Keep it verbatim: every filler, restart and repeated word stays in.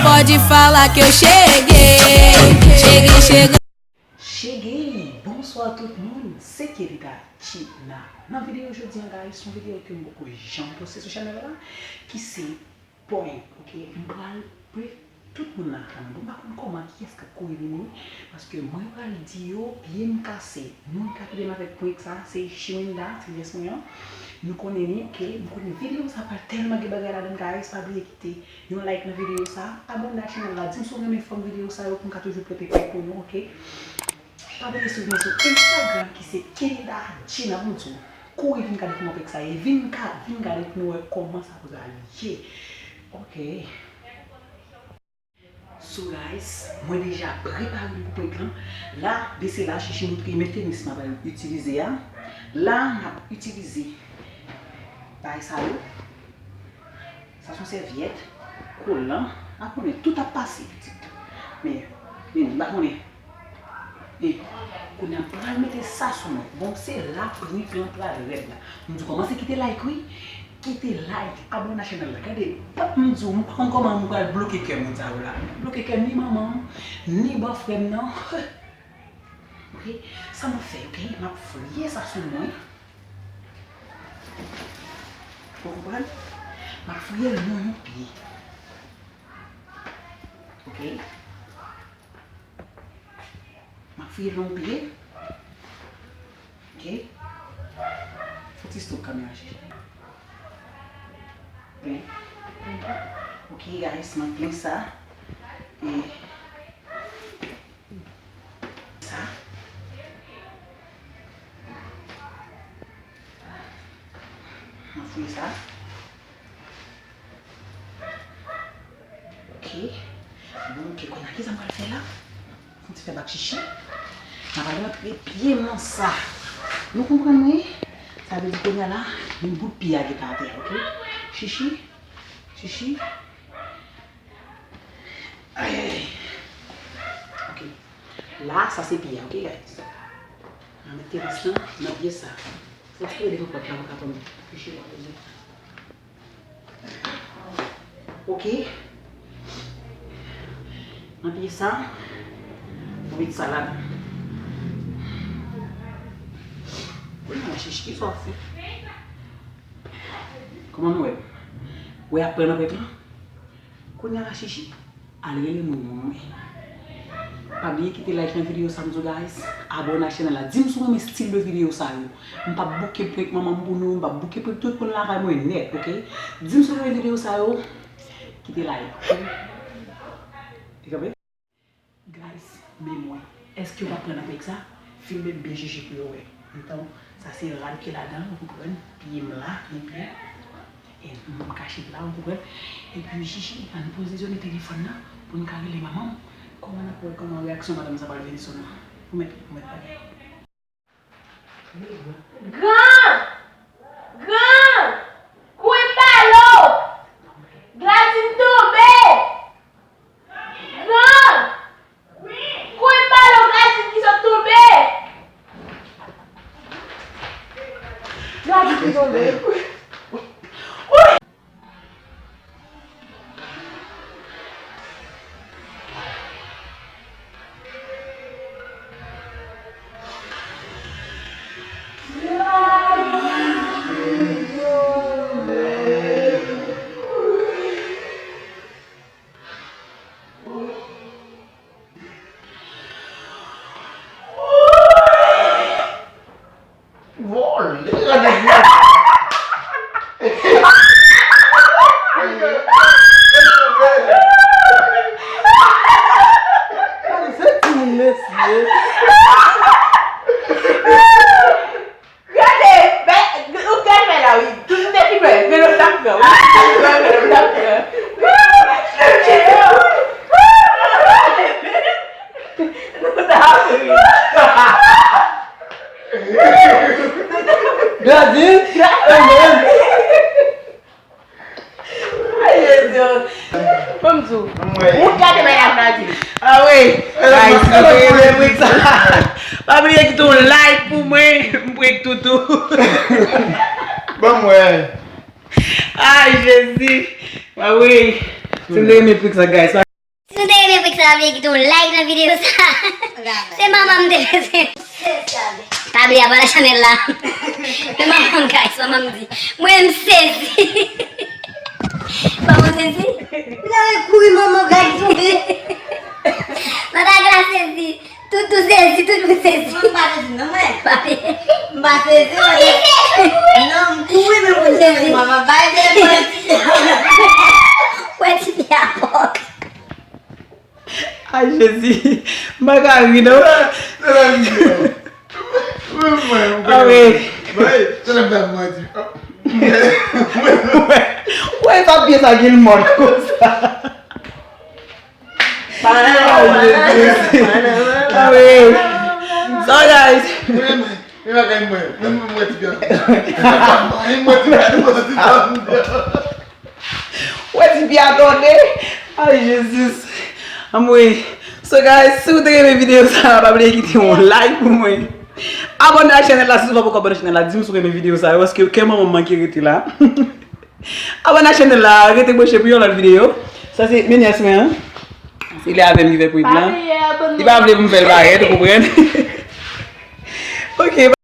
Pode falar que eu cheguei, cheguei chegando. Cheguei! Bonswa tout moun, se Kenny Dachina. Nan videyo jodi an, guys, se yon videyo ke m poko janm poste sou chanèl la, ki se prank, ok? M pral prank tout moun nan lakou. Bon, m pa konn kòman, kiyès k ap kouri vini, paske mwen pral di yo, pye m kase. Moun k ap ede m avèk prank sa, se Shirinda, se yès mwen an. Nou konnen li, ok? M konnen videyo sa pral tèlman gen bagay ladan, guys, pa bliye kite yon like nan videyo sa, abòne ak chanèl la, di m si w renmen fòm videyo sa yo pou m ka toujou pote prank pou nou, ok? Pa bliye swiv mwen sou Instagram ki se Kenny Dachina, bon, kouri vin gade kòman prank sa ye, vin ka, vin gade pou nou wè kòman sa pral ye. Ok. So guys, mwen deja prepare m pou prank lan. La, bese la, chichi moutre men tenis m ap itilize a. La, m ap itilize bagay sa yo. Sa se yon sèvyèt, kolan, m pa konnen, tout ap pase, pitit. Men, men, m pa konnen. E, kounye a m pral mete sa sou mwen. Bon, se la prank lan pral rèd la. M di w kòmanse kite like, wi. Kite like, abòne ak chanèl la. Gade, m di w, m pa konn kòman m pral bloke kè moun sa yo la. Bloke kè ni manman m, ni bòfrè m nan. Ok, sa m ap fè, ok, m ap friye sa sou mwen. Ou konprann? M ap friye l nan yon pye. Ok. M ap friye l nan yon pye. Ok. Fò ti stop kamera, cheri. Plen. Ok, guys, m ap plen sa. E sa. M ap fouye sa. Ok. Bon, ok, kounye a, kisa m pral fè la? Fon ti fè bak chichi. M ap rantre pye m nan sa. Nou konprann mwen? Sa vle di kounye a la, menm bout pye a gentan atè a, ok? Chichi. Chichi. Ay, ay, ay. Ok. La, sa se pye a, ok, guys? Mwen met tenis lan nan pye sa. Fò ti rele pou pòt la, pou ka pran chichi la, bezwen. Ok. Nan pye sa, mwen met sa ladan. Kounye a, chichi, kisa w ap fè? Kòman nou wè? Ou wè ap pran nan prank lan? Kounye a la, chichi, al rele moun mwen. Pa bliye kite like nan videyo sa, m di w, guys. Abòne ak chanèl la. Di m si w renmen stil de videyo sa yo. M p ap bouke prank manman m pou nou. M p ap bouke prank tout moun lakay mwen nèt, ok? Di m si w renmen videyo sa yo. Kite like, ok? Li kanpe? Guys, men mwen. Èske yo p ap pran nan prank sa? Filme m byen chichi pou yo wè. Antan, sa se rad ki ladan, ou konprann? Pye m la, men pye. E m kache la, ou konprann? Epi chichi, ann pozisyone telefòn nan pou n ka rele manman m. Kòman n ap wè kòman reyaksyon madanm sa pral vini sou nou? Ou mèt, ou mèt pale. Gran! Gran! Kouri balo! Gladys tonbe! Gran! Kouri balo, Gladys ki sot tonbe! Gladys ki tonbe! Vòlè, gade vòlè. Gade se timoun mesye. Gade, ou gade la wi. Tout moun te filme, velo t ap pran wi. Velo t ap pran. Nou t ap ri. Gade, amen. Ay Jezi. Fò m di w. Ou gade madanm la di. Ah wi. Ay, si w renmen prank sa. Pa bliye kite yon like pou mwen. M prank toutou. Ban m wè. Ay Jezi. Ah wi. Si w renmen prank sa, guys. Sa vle kite yon like nan videyo sa. Se manman m te bezwen. Pa bliye abòne chanèl la. Men manman m, guys, manman m di. Mwen m sezi. Manman sezi. Nan kouri manman gad tonbe. Manman la sezi. Tout ou sezi, tout ou sezi. Mwen m pa sezi non mwen. Pa bliye. M pa sezi. Non, m kouri men m sezi. Manman bay de mwen. Wè ti pye a pòk. Ay Jezi, m pa ka ri non. Mwen, mwen, mwen, mwen, mwen, mwen, mwen, mwen, mwen, mwen, mwen, mwen, mwen, papye sa ki l mòn konsa. Ay Jezi. Ay, so guys. Mwen, mwen, mwen, mwen, mwen, ti pye. Mwen, mwen, ti pye, mwen, ti pye. Wè ti pye a tòde. Ay Jezi. Anmwey. So guys, si w te renmen videyo sa, pa bliye kite yon like pou mwen. Abòne ak chanèl la, si w pa poko abòne ak chanèl la, di m si w renmen videyo sa, paske kè manman m manke rete la. Abòne ak chanèl la, rete branche pou yon lòt videyo. Sa se menyès mwen an. Se li avè m ki fè pwib lan. Li pa vle pou m fè l parèt, ou konprann? Ok.